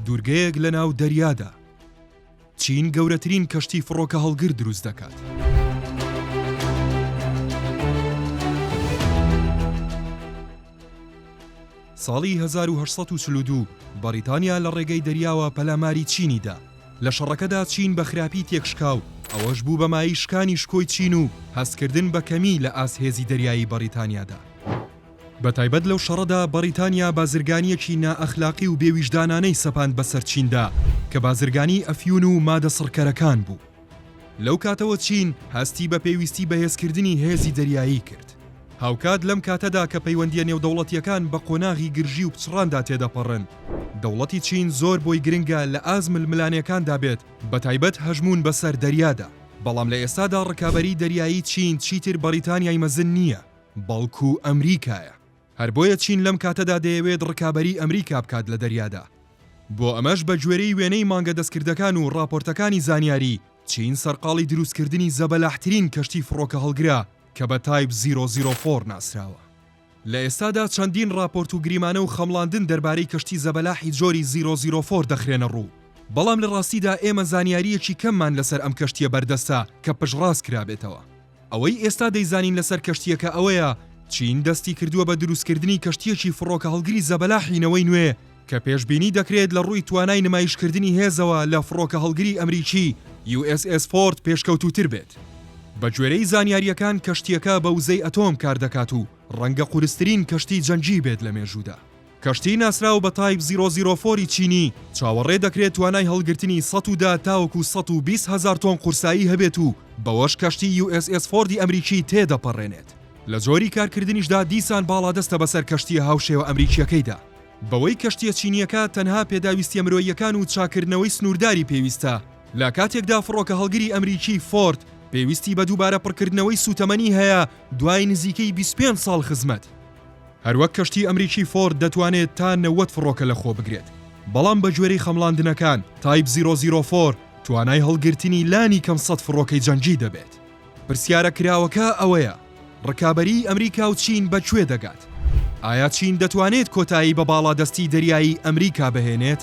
دوورگەیەک لەناو دەریادا. چین گەورەترین کەشتی فڕۆکەهەڵگر دروست دەکات. ساڵی 1842 بەڕیتانیا لە ڕێگەی دەریاوە پەلاماری چینی دا. لە شەڕەکەدا چین بە خراپی تێکشکا و ئەوەش بوو بە مایەی شکانی شکۆی چین و هەستکردن بە کەمی لە ئاست هێزی دەریایی بەڕیتانیادا. بەتایبەت لەو شەڕەدا بەڕیتانیا بازرگانییەکی نائەخلاقی و بێویژدانانەی سەپاند بەسەر چیندا کە بازرگانیی ئەفیون و مادە سڕکەرەکان بوو. لەو کاتەوە چین هەستی بە پێویستی بەهێزکردنی هێزی دەریایی کرد. هاوکات لەم کاتەدا کە پەیوەندییە نێودەوڵەتییەکان بە قۆناغی گرژی و پچڕاندا تێدەپەڕن، دەوڵەتی چین زۆر بۆی گرنگە لە ئاست ململانێکاندا بێت بەتایبەت هەژموون بەسەر دەریادا. بەڵام لە ئێستادا ڕکابەریی دەریایی چین چیتر بەڕیتانیای مەزن نییە، بەڵکو ئەمریکایە. هەر بۆیە چین لەم کاتەدا دەیەوێت ڕکابەری ئەمریکا بکات لە دەریادا. بۆ ئەمەش بە گوێرەی وێنەی مانگە دەستکردەکان و ڕاپۆرتەکانی زانیاری، چین سەرقاڵی دروستکردنی زەبەلاحترین کەشتی فڕۆکەهەڵگرە کە بە Type zero zero four ناسراوە. لە ئێستادا چەندین ڕاپۆرت و گریمانە و خەمڵاندن دەربارەی کەشتی زەبەلاحی جۆری zero zero four دەخرێنە ڕوو، بەڵام لە ڕاستیدا ئێمە زانیارییەکی کەممان لەسەر ئەم کەشتییە بەردەستە کە پشتڕاست کرابێتەوە. ئەوەی ئێستا دەیزانین لەسەر کەشتییەکە ئەوەیە چین دەستی کردووە بە دروستکردنی کەشتییەکی فڕۆکەهەڵگری زەبەلاحی نەوەی نوێ کە پێشبینی دەکرێت لە ڕووی توانای نمایشکردنی هێزەوە لە فڕۆکەهەڵگری ئەمریکی USS Ford پێشکەوتووتر بێت. بەگوێرەی زانیارییەکان کەشتییەکە بە وزەی ئەتۆم کاردەکات و ڕەنگە قورسترین کەشتی جەنگی بێت لە مێژوودا. کەشتیی ناسراو بە Type zero zero four ی چینی، چاوەڕێ دەکرێت توانای هەڵگرتنی 110 تاوەکو 120 هەزار تۆن قورسایی هەبێت و بەوەش کەشتیی USS Ford ی ئەمریکی تێدەپەڕێنێت. لە جۆری کارکردنیشدا دیسان باڵادەستە بەسەر کەشتییە هاوشێوە ئەمریکییەکەیدا. بەوەی کەشتییە چینییەکە تەنها پێداویستییە مرۆییەکان و چاککردنەوەی سنوورداری پێویستە، لە کاتێکدا فڕۆکەهەڵگری ئەمریکی فۆرد پێویستی بە دووبارە پڕکردنەوەی سووتەمەنی هەیە دوای نزیکەی 25 ساڵ خزمەت. هەروەک کەشتی ئەمریکی فۆرد دەتوانێت تا 90 فڕۆکە لەخۆ بگرێت، بەڵام بەگوێرەی خەمڵاندنەکان Type zero zero four توانای هەڵگرتنی لانی کەم 100 فڕۆکەی جەنگی دەبێت. پرسیارە کراوەکە ئەوەیە، ڕکابەریی ئەمریکا و چین بە کوێ دەگات؟ ئایا چین دەتوانێت کۆتایی بە باڵادەستی دەریایی ئەمریکا بهێنێت؟